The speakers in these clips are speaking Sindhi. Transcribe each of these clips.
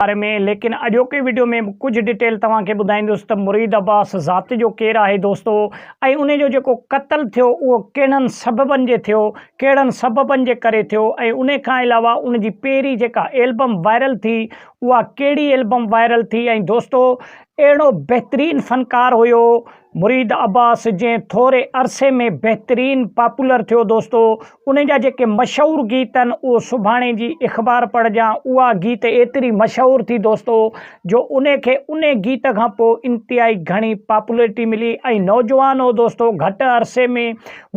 باري ۾ ليڪن اڄوڪي وڊيو ۾ به ڪجهه ڊيٽيل توهان کي ٻڌائيندس ته مريد عباس ذات جو ڪير آهي دوستو ۽ انهي جو جيڪو قتل ٿيو اهو ڪهڙن سببن جي ٿيو ڪهڙن سببن جي ڪري ٿيو ۽ انهي کان علاوه ان جي پهرين جيڪا ايلبم وائرل ٿي اها ڪهڙي ايلبم وائرل ٿي ۽ دوستو اهڙو بهترين فنڪار هيو مريد عباس جنهن ٿوري عرصي ۾ بهترين پاپولر ٿيو دوستو انهي جا جيڪي مشهور گيت آهن اهو سڀاڻي جي اخبار پڙهجان اها گيت ايتري مشهور ٿي دوستو جو انهي کي انهي گيت کان پوء انتهائي گهڻي پاپولرٽي ملي ۽ نوجوان هو دوستو گهٽ عرصي ۾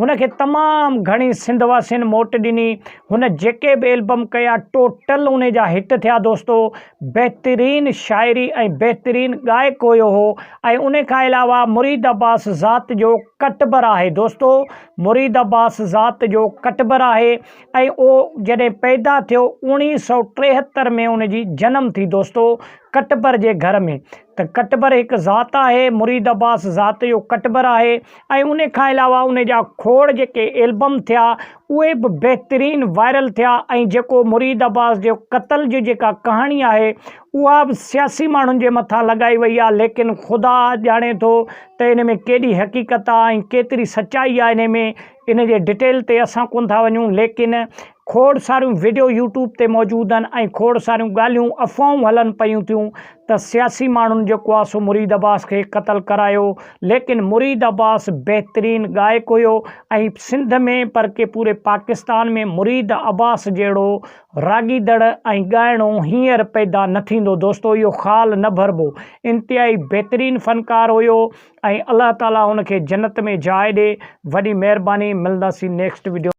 هن کي تمام گهڻي سنڌ واسين موٽ ڏني هن جيڪي به البم ڪيا ٽوٽل انهي جا هٽ ٿيا دوستو بهترين شاعري ۽ بهترين ڳائڪ هيو هو ۽ ان کان علاوه مريد عباس ذات جو ڪٽبر آهي دوستو مريد عباس ذات جو ڪٽبر آهي ۽ اهو جڏهن پيدا ٿيو اوڻيهه سو ٽيهتر ۾ ان جي جنم ٿي دوستو ڪٽبر جي گهر ۾ ته ڪٽبر هڪ ذات آهي مريد عباس ذات جو ڪٽبر آهي ۽ ان کان علاوه ان جا کوڙ جيڪي البم ٿيا اهي به بهترين وائرل ٿيا ۽ جيڪو مريد عباس جو قتل جي جيڪا ڪهاڻي آهي اها به سياسي ماڻهن جي مٿان لڳائي وئي آهي ليڪن خدا ڄاڻي ٿو ته ان ۾ ڪيڏي حقيقت آهي ۽ ڪيتري سچائي آهي ان ۾ ان جي ڊٽيل تي اسان ڪونه ٿا وڃون ليڪن کوڙ ساريون وڊيو يوٽيوب تي موجود آهن ۽ کوڙ ساريون ڳالهيون افواهون هلن پيون ٿيون ته سياسي ماڻهن جيڪو آهي سو مريد عباس کي قتل ڪرايو ليڪن مريد عباس بهترين ڳائڪ هيو ۽ سنڌ ۾ پر ڪي پوري پاڪستان ۾ مريد عباس جهڙو راڳيندڙ ۽ ڳائڻو هينئر پيدا نه ٿيندو دوستو اهو خال نه ڀربو انتهائي بهترين فنڪار هيو ۽ الله تعالي ان کي جنت ۾ جاء ڏي وڏي مهرباني ملنداسين نيڪسٽ وڊيو.